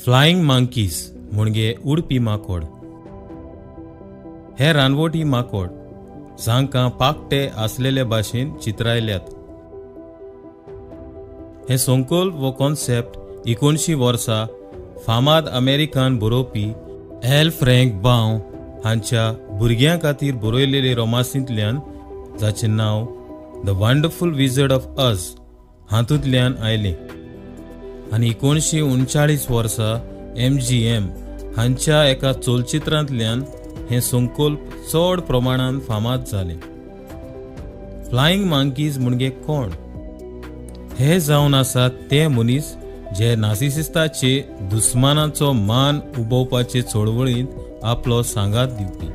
Flying monkeys म्हणजे उडपी माकोड. हे रानवटी माकोड जांकां पाकटे आसलेले भाशेन चित्रायल्यात. हे संकल्प वो कॉन्सेप्ट 19 वर्सां फामाद अमेरिकन बरोवपी एल फ्रँक बाव हांच्या भुरग्यां खातीर बरयलेले रोमांसींतल्यान, जाचें नांव the wonderful wizard of Oz हातूंतल्यान आयलें आनी 1939 वर्सा MGM हांच्या एका चलचित्रांतल्यान हें संकल्प चड प्रमाणान फामाद जालें. फ्लायिंग मंकीज म्हणजे कोण? हे जावन आसात ते मनीस जे नार्सिसिस्टाचे दुस्मानाचो मान उबोवपाचे चळवळींत आपलो सांगात दिवपी.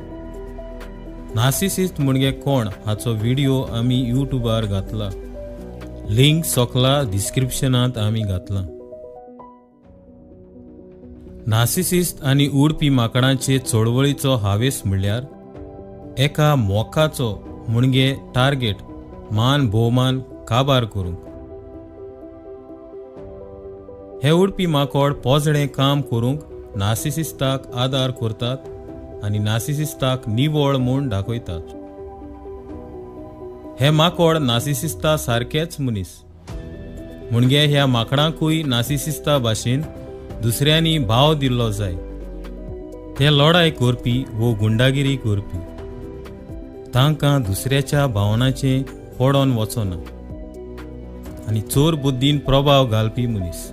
नार्सिसिस्ट म्हणजे कोण हाचो व्हिडिओ आमी यूट्यूबार घातला. लिंक सकला डिस्क्रिप्शनांत आमी घातला. नार्सिसिस्ट आनी उडपी माकडांचे चळवळीचो हावेस म्हणल्यार एका मोकाचो म्हणजे टार्गेट मान भोवमान काबार करूंक. हे उडपी माकोड पोजडें काम करूंक नार्सिसिस्टाक आदार करतात आनी नार्सिसिस्टाक निवळ म्हूण दाखयतात. हे माकोड नार्सिसिस्टा सारकेच मनीस म्हणजे ह्या माकडांकूय नार्सिसिस्टा भाशेन दुसऱ्यांनी भाव दिल्लो जाय. ते लढाय करपी वो गुंडागिरी करपी. तांकां दुसऱ्याच्या भावनाचें पडोन वचना आनी चोर बुद्दीन प्रभाव घालपी मनीस.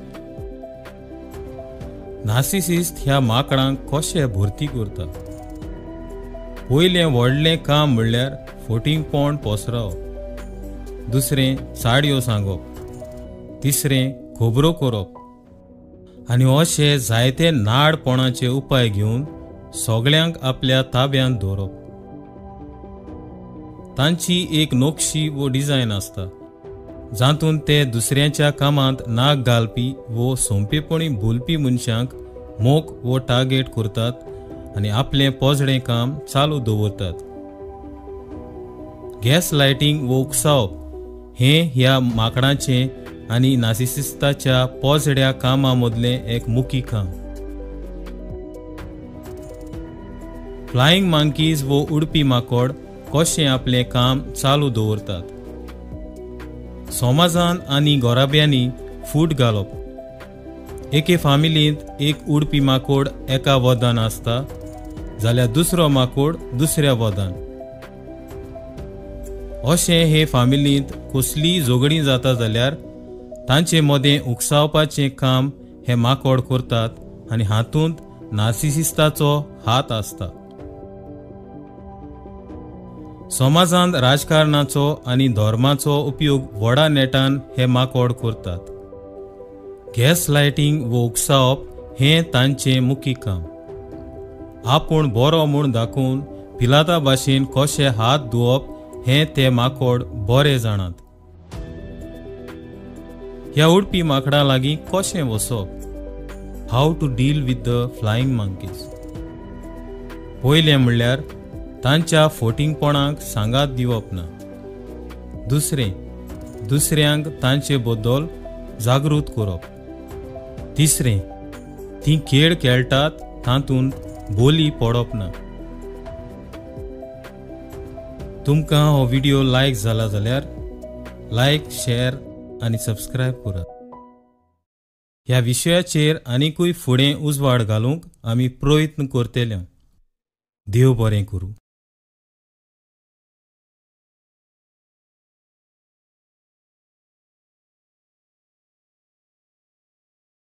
नार्सिसिस्ट ह्या माकडांक कशे भरती करता? पयलें व्हडलें काम म्हणल्यार फोटिंगपण पसरावप, दुसरें चाडयो सांगप, तिसरें खबरो करप आनी अशे जायते नाडपणाचे उपाय घेवन सगळ्यांक आपल्या ताब्यांत दवरप. तांची एक नक्षी वो डिझायन आसता जातूंत ते दुसऱ्यांच्या कामांत नाक घालपी वो सोंपेपणी बोलपी मनशांक मोख वो टार्गेट करतात आनी आपलें पोजडें काम चालू दवरतात. गॅस लायटींग वो उकसावप हें ह्या माकडांचें आनी नार्सिसिस्टाच्या पोजड्या कामा मदलें एक मुखी काम. फ्लायिंग मंकीज वो उडपी माकोड कशें आपलें काम चालू दवरतात? समाजान आनी घराब्यांनी फूट घालप. एके फामिलींत एक उडपी माकोड एका वदान आसता जाल्यार दुसरो माकोड दुसऱ्या वदान. अशें हे फामिलींत कसलीय झगडीं जाता जाल्यार तांचे मदें उकसावपाचें काम हे माकोड करतात आनी हातूंत नार्सिसिस्टाचो हात आसता. समाजांत राजकारणाचो आनी धर्माचो उपयोग व्हडा नेटान हे माकोड करतात. गॅस लायटींग वो उकसावप हें तांचें मुखी काम. आपूण बरो म्हूण दाखोवन पिलाता भाशेन कशे हात धुवप हें ते माकोड बरे जाणात. ह्या उडपी माकडां लागीं कशें वसप? How to deal with the flying monkeys. पयलें म्हणल्यार तांच्या फोटिंगपणाक सांगात दिवप ना. दुसरें, दुसऱ्यांक तांचे बद्दल जागृत करप. तिसरें, तीं खेळ खेळटात तातूंत बोली पडप ना. तुमकां हो व्हिडिओ लायक जाला जाल्यार लायक, शेअर आनी सबस्क्रायब करात. ह्या विशयाचेर आनीकूय फुडें उजवाड घालूंक आमी प्रयत्न करतले. देव बरें करूं.